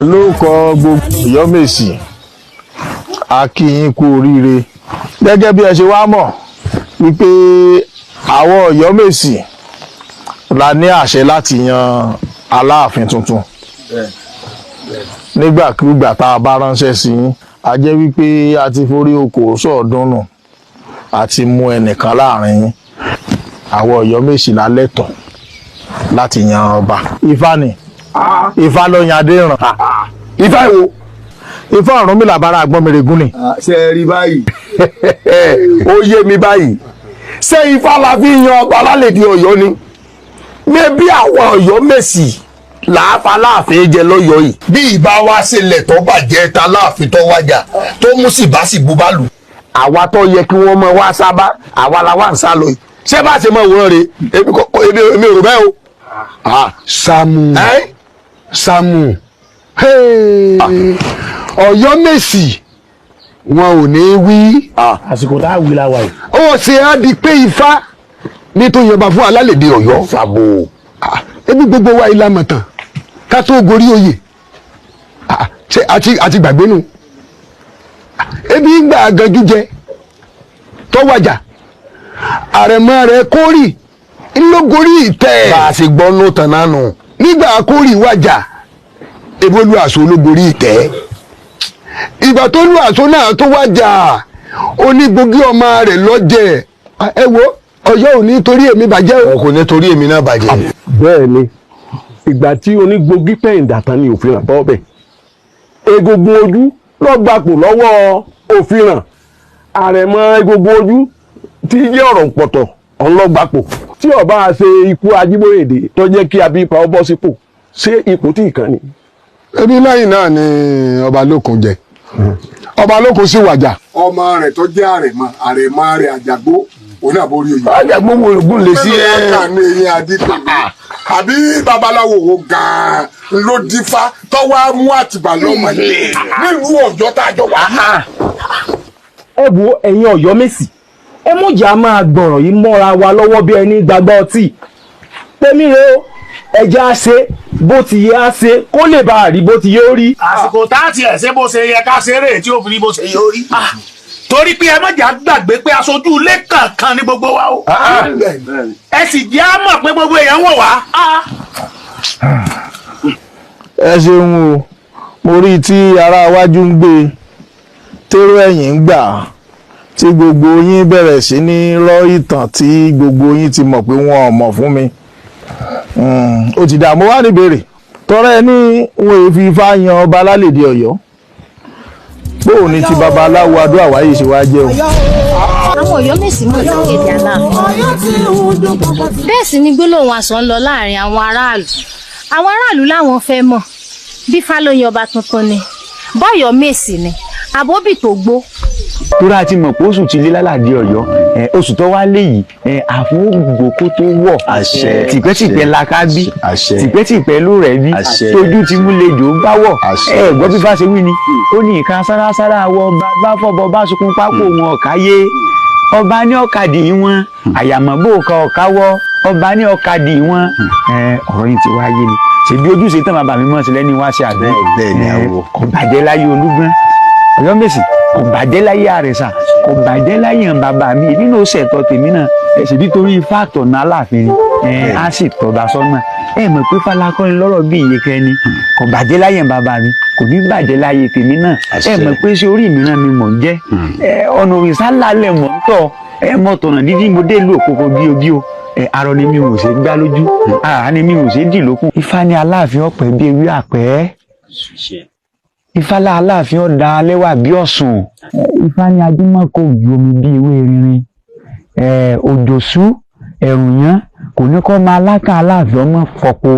Lórúkọ gbogbo Ọ̀yọ́mèsì, a kí yín kú oríire. Gẹ́gẹ́ bí ẹ ṣe wá mọ̀ wípé àwọn Ọ̀yọ́mèsì la ní àṣẹ láti yan Aláàfin tuntun nígbàkigbà tá a bá ránṣẹ́ sí yín. A jẹ́ wípé a ti forí okòó sọ̀ọ́dúnnù àti mú ẹnìkan láàrin yín. Àwọn Ọ̀yọ́mèsì la lẹ́tọ̀ọ́ láti yan ọba. Ifá ni, Ifá ló yan Adéìràn. Ifá ìwo? Ifá Ọ̀rúnmìlà bára àgbọ̀nmìrègún ni. Ṣe é rí báyìí? Ó yé mi báyìí. Ṣé Ifá la fi yan ọba lálẹ́dí Ọ̀yọ́ ni? Mẹ́bí àwọn Ọ̀yọ́mèsì làáfà láàfin jẹ lọ́yọ̀ọ́ yìí. Bí ìbá wa ṣe lẹ̀ tó bàjẹ́ ta láàfin tó wájà tó mú sì bá sì bú bá lù. Àwa tó yẹ kí wọ́n mọ wá sábà, àwa la wà ń sá lọ yìí. Ṣé bá ṣe mọ ìwòran rè? Èmi ò rò bẹ́ẹ̀ o. Sàámú. Ẹ́? Sàámú, Ọ̀yọ́mèsì wọn ò ní wí. Àsìkò tá a wí la wà yìí. Ó ṣe á di pé Ifá ní tó yanba fún alálèdè Ọ̀yọ́? Sàbò. Ebi gbogbo wa ilá mọ̀tàn ká tó gorí oyè. Ṣé àti gbàgbé nu? Ebi ń gbà ganjú jẹ tó wàjà, àrẹ̀mọ rẹ̀ kórì ńlọgórí ìtẹ́. Bá a ṣe gbọ́ nù tàn náà nù. Nígbà kórì wàjà, ebi olú àṣọ ológorí ìtẹ́. Ìgbà tó lù àṣọ náà tó wájà, onígbògí ọmọ rẹ̀ lọ́jẹ̀. Ẹ wo, Ọ̀yọ́ ò ní torí èmi bàjẹ́ o. Kò ní torí èmi náà bàjẹ́. Bẹ́ẹ̀ ni, ìgbà tí onígbògí pẹ̀yìndà tán ni òfin ràn bọ́ bẹ̀. Egungun ojú lọ́gbàpò lọ́wọ́ òfin àrẹ̀mọ. Egungun ojú tí jẹ́ ọ̀rọ̀ pọ̀tọ̀ ọ̀nlọ́gbàpò tí ó bá ṣe ikú Ajíbóyèdè tó jẹ́ kí Abípa ọ bọ́ sípò, ṣé ipò tí ìkànnì. Ebi lẹ́yìn náà ni ọba lókun jẹ, ọba lókun sì wàjà. Ọmọ rẹ̀ tó jẹ́ àrẹ̀mọ, àrẹ̀mọ rẹ̀ Àjàgbó, òun náà borí oyè. Àjàgbó wo ògùn lè sí ẹ. Mélòó la kà ní eyín Adípèlé? Àbí babaláwo wo gan-an ló dífá tọ́wọ́ á mú Àtìbà lọ́mọ nílùú Ọ̀yọ́ tá a jọ wá? Ẹ wo, ẹ̀yin Ọ̀yọ́mèsì, ẹ mọ̀jà máa gbọ̀ràn yìí mọ́ra wa lọ́wọ́ bí ẹni gbàgbọ́ ọtí tèmi rè o. Ẹja á ṣe bó ti yẹ, á ṣe kó lè bá a rí bó ti yẹ ó rí. Àsìkò tá a tiẹ̀ ṣe bó ṣe yẹ ká ṣe rèé tí ó fi rí bó ṣe yẹ ó rí. Torí pé ẹ má jà gbàgbé pé aṣojú ilé kankan ní gbogbo wa o. Ẹ sì jẹ́ á mọ̀ pé gbogbo èèyàn wọ̀ wá. Ẹ ṣeun o. Mo rí i tí ará iwájú ń gbé térò ẹ̀yìn ń gbà, tí gbogbo yín bẹ̀rẹ̀ sí ní rọ́ ìtàn tí gbogbo yín ti mọ̀ pé wọn ò mọ̀ fún mi. Ó ti dà. Mo wá níbèrè tọrọ ẹ ní wọn èé fi Ifá yan ọba lálẹ́dẹ̀ Ọ̀yọ́. Bóò ni ti babaláwo Adó Àwáyé ṣe wá jẹ́ o? Àwọn Ọ̀yọ́mèsì mọ̀ ti kéde Aláàfin, bẹ́ẹ̀ sì ni gbólóhùn asọ̀ ń lọ láàrin àwọn aráàlú. Àwọn aráàlú làwọn fẹ́ mọ̀ bí Fálóyin ọba tuntun ni bọ́yọ̀ mèsì ni àbóbì tó gbó. Torí a ti mọ̀ pé oṣù ti lé lálàdé Ọ̀yọ́ ẹ, oṣù tó wá lé yìí ẹ, àfún ògbó kó tó wọ̀. Àṣẹ. Tìpẹ́tìpẹ́ la ká bí. Àṣẹ. Tìpẹ́tìpẹ́ ló rẹ̀ bí. Àṣẹ. Tójú ti mú lejò bá wọ̀. Àṣẹ. Ẹ gbọ́ bí fáṣe wí ni, ó ní ìka sárására wọ ọba bá fọbọ bá sunkún pápó wọn ọ̀káyé ọba ní ọ̀kadì wọn àyàmọ́ bò ká ọ̀ká wọ́ ọba ní ọ̀kadì wọn. Ẹ, ọ̀rọ̀ yìí ti wá yé ni. Ṣèbí ojúṣe tán bàbá mi mọ̀ sí lẹ́ni wá sí àgbẹ̀. Bẹ́ẹ̀ ni, àwọ̀. Kò bàjẹ́ láyé Olúgbọ́n Ọ̀yọ́mèsì, kò bàjẹ́ láyé Àrẹ̀sà, kò bàjẹ́ láyé hàn bàbá mi. Èmi náà ó ṣẹ̀tọ́ tèmi náà. Ẹ ṣèbí torí ifá àtọ̀nà Aláàfin ni ẹ á sì tọba sọ́nà. Ẹ mọ̀ pé falakọ́ni lọ́rọ̀ bí iye kẹni. Kò bàjẹ́ láyé hàn bàbá mi, kò ní bàjẹ́ láyé tèmi náà. Ẹ mọ̀ pé ṣé orí mi náà mi mọ̀ ń jẹ́ ẹ, ọ̀nà òrìṣà lálẹ́ mọ̀ ń tọ̀. Ẹ mọ̀ tọ̀nà dídí mo dé ìlú òkòkò bíobío. Ẹ arọ ni mi ò ṣe gbá lójú, àrà ni mi ò ṣe dì lókun. Ifá ní Aláàfin ọ̀pẹ bí ewé àpẹ́. Ifá lá Aláàfin ọ̀dà lẹ́wà bí ọ̀sùn. Ifá ní ajímọ̀kò ju omi bí ewé rinrin. Òjòsú ẹ̀rùn yán kò ní kọ́ máa lákà Aláàfin ọmọ fọpo.